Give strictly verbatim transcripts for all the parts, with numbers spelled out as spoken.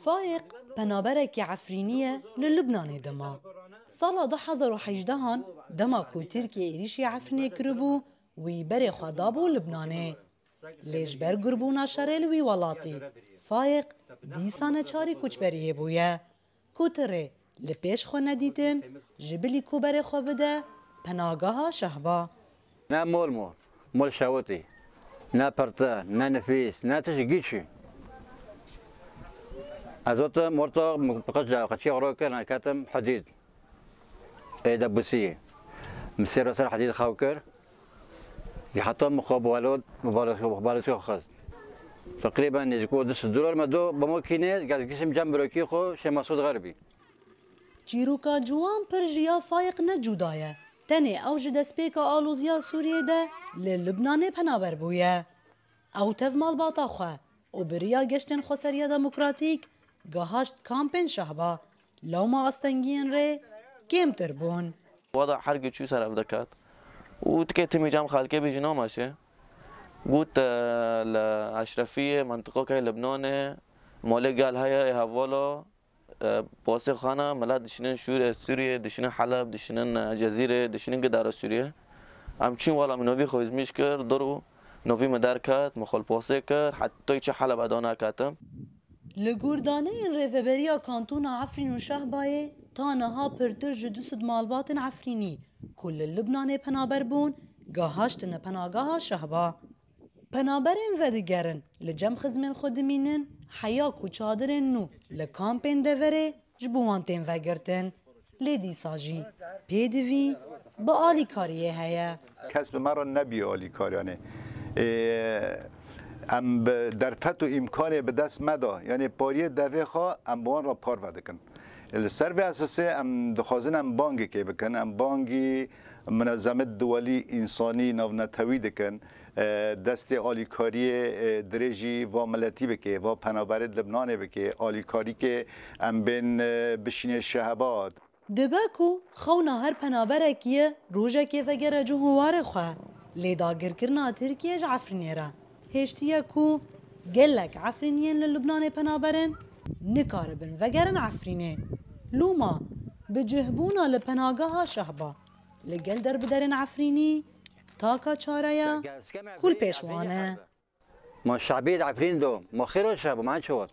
Faiq penaberekî Efrînî ye li Lubnanê dima. Sala du hezar û hejdehan dema ku Tirkiye êrîşî Efrînê kiribû, wî berê xwe dabû Lubnanê. Lê ji ber gurbûna şerê li wî welatî, Faiq dîsa neçarî koçberiyê bûye. Ku tu rê li pêş xwe nedîtin, ji bilî ku berê xwe bide penageha Şehba. Ne mol mol, mol şewitî. Ne pirte, ne nifîs, ne tişt gîçî. Ez gotim orta qeç qeçî ro kir, ketim Hidîd. Ê de busiyê. Min sêr ser Hidîd xew kir. Heta min xwe bi welot, bi balêt xwe xist. Teqrîben nêzîko du sed dolar me do, bi makînê, gel gisim cem birokî xwe, Şêma Sud Xerbî. Çîroka ciwan pir ji ya Faiq ne cuda ye. Tenê ew ji destpêka aloziya Sûriyê de li Lubnanê penaber bûye. Ew tev malbata xwe û bi riya geştên xweseriya demokratîk gihaşt kampên Şehba. Lewma astengiyên rê kêmtir bûn. Wada her giçû ser ev diket û tikê timî cem xelkê bî jî namaşê. Got, e, li Eşrefiyê, mentiqokê Libnanê, malê gel heye ê hevala, e, pasê xana, milet dişînin Şûrê, Sûriyê, dişînin Heleb, dişînin, e, Cezîrê, dişînin gidara Sûriyê. Em çûn wala min novî xwe hizmîş kir, dur û novî min derket, min xwe li pasê kir, heta çi Heleb eda neketim. Li gor daneyên Rêveberiya Kantona Efrîn û Şehbayê, ta niha pirtir ji du sed malbatên Efrînî ku li Libnanê penaber bûn, gihaştine penageha Şehba. Penaberên vedigerin li cem xizmên xwe dimînin, heya ku çadirên nû li kampên deverê ji bo wan tên vegirtin. Lê dîsa jî pêdivî bi alîkariyê heye. Kes bi me re nebûye alîkar, yanî, ê, em bi derfet û îmkanê bi dest me de, yanî pariyê devê xwe em bi wan re parve dikin. Li ser vê esasê em dixwazin em bangekê bikin, em bangî Munezemet Duwelî Însanî Navnetewî dikin, e, destê alîkariyê, e, dirêjî va miletî bike, va penaberê Libnanê bike, alîkarîkê em bên, e, bişînê Şehba. Dibe ku xewna her penaberekî ye rojekê vegere cih û warê xwe, lê dagirkirina Tirkiyê ji Efrînê re hêştiye ku gelek Efrîniyên li Lubnanê penaber in nikaribin vegerin Efrînê. Loma bi cihbûna li penageha Şehba li gel derbiderên Efrînî taka çareya ku li pêş wan e. Ma şabî Efrîn do, ma xêro şabo, ma çi wot?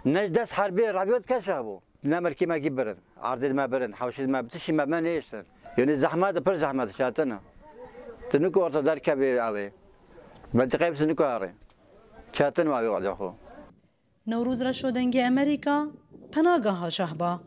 Ne ji dest herbê rabiyot ke şabo. Ne milkî me gî birin, erdê me birin, hewşê me, tişî me, me nêştin. Yanî zehmet, pir zehmet, çetin e. Tu niko orta derkevê avê. Mentiqeyê bi tu niko arê. Çetin e avê wada xwe. Newroz Reşo Dengê Emerîka, Penageha Şehba.